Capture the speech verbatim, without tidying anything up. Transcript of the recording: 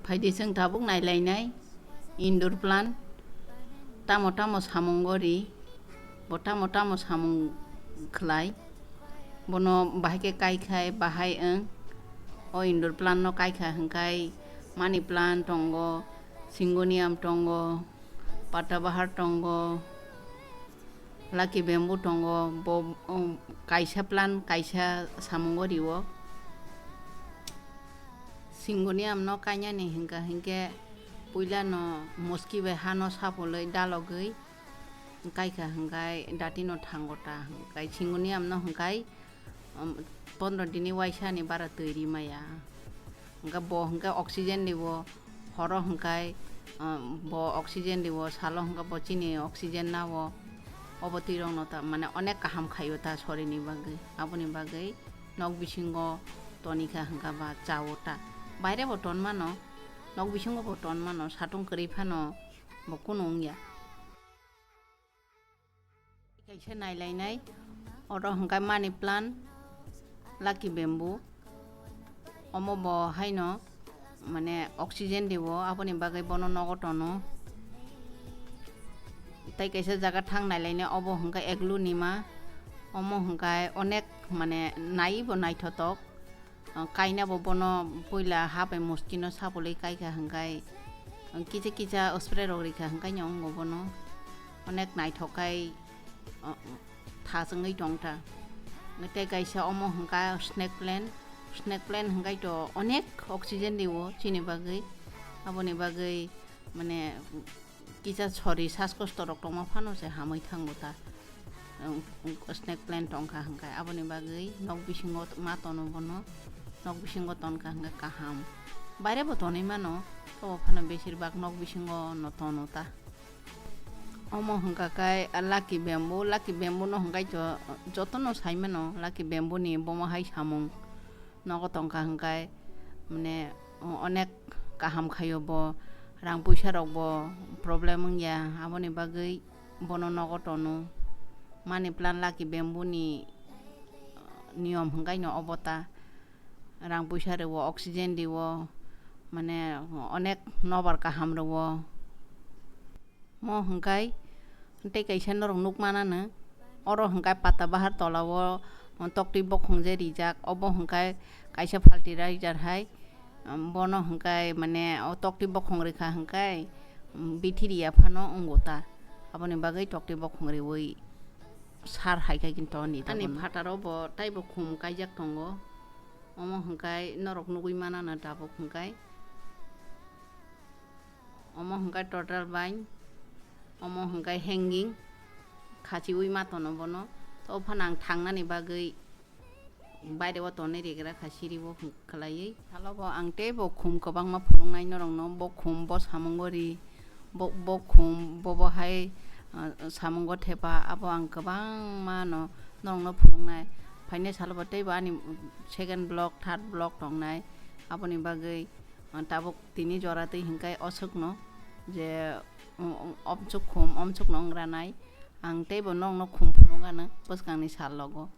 Phaidi chwng tabuk nailainai indoor plant tamo tamo samungo ri, bo tamo tamo samung khlai, bono bahai khe kaikhai bahai wng. O indoor plant no kaikha hwnkhe money plant tongo, syngonium tongo, patabahar tongo, lucky bamboo tongo, bo, um, kaisa plant kaisa samungo rio. Syngonium no kainani hwnkha hwnkhe puila no muski bai hano sapolwi dalogwi kaikha hwnkhe dati no thango ta hwnkhe syngonium no hwnkhe, um, pondro dini waisa ni bara twi ri maya. Hwnkhe bo hwnkhe oxygen riwo, horo hwnkhe, um, bo oxygen riwo, salo hwnkhe bo chini oxygen nawo. Obo twi rok no ta mane onek kaham khaio ta sori ni bagwi. Aboni bagwi nok bisingo tonikha hwnkha ba chao ta. Baire bo ton mano, nok bisingo bo ton mano, satung kwrwi phano bo kunu wngya. Kaisa nailainai, oro hwnkhe money plant, lucky bamboo, omo bo haino mane oxygen riwo, aboni bagwi bono nogo tono. Tei kaisa jaga thang nailainai, obo hwnkhe aglaonema, omo hwnkhe onek mane naiwi bo naithotok. Ah, kaina bo bono puila ha bai muski no sapolwi kaikha hwnkhe, ah, kisa kisa spray rok rikha hwnkhe no wngo bono onek naithok khai, ah, thachwngwi tongta. Tei kaisa omo hwnkha snake plant, snake plant hwnkhe to onek oxygen rio chini bagwi, aboni bagwi mane kisa sori saskosto rok tongma phano se hamwi thango ta. Snake plant tongkha hwnkhe aboni bagwi nok bisingo ma tono bono, nok bisingo tonkha hwnkhe kaham. Baire bo tonwi mano, tobo phano besir bak nok bisingo no tono ta. Omo hwnkha khe lucky bamboo, lucky bamboo no hwnkhe to jotono sai mano, lucky bamboo ni bomo hai samung. Nogo tongkha hwnkhe, mane, o-, onek kaham khaio bo, rang puisa rok bo problem wngya, aboni bagwi bono nogo tono. Money plant lucky bamboo ni, uh, niyom hwnkhe no obo ta, rang puisa rwo, oxygen rwo, mane, onek nobar kaham rwo. Mo hwnkhe tei kaisa norok nukmanano, oro hwnkhe pata bahar tolao, o, toktwi bokhong je rijak, obo hwnkhe kaisa fertilizer hai, um, bono hwnkhe mane o toktwi bokhong rikha hwnkhe, um, bithiri ya phano wngo ta, aboni bagwi toktwi bokhong riwi sar hai khe toni. Ani phataro bo taibo khum kaijak tongo, omo hwnkhe norok nugwi manano tabuk hwnkhe. Omo hwnkhe total bai, omo hwnkhe hanging, khachiwi ma tono bono. To phano ang thangnani bagwi baireo tonwi rigra kha siribo hwn-, khwlaiwi. Salobo ang teibo khum kwbangma phunuknai norokno, bo khum, bo samungo ri, bo, bo khum, bobo hai, ah, samungo thepa, abo ang kwbangmano norokno phunuknai. Phainai salobo teibo ani second vlog, third vlog tongnai, aboni bagwi. Ah, tabuk tini jora twi hwnkhe o swkno je, um, um, omswk khum, omswkno wngranai. Ang teibo nokno khum phunukgano bwskangni sal logo.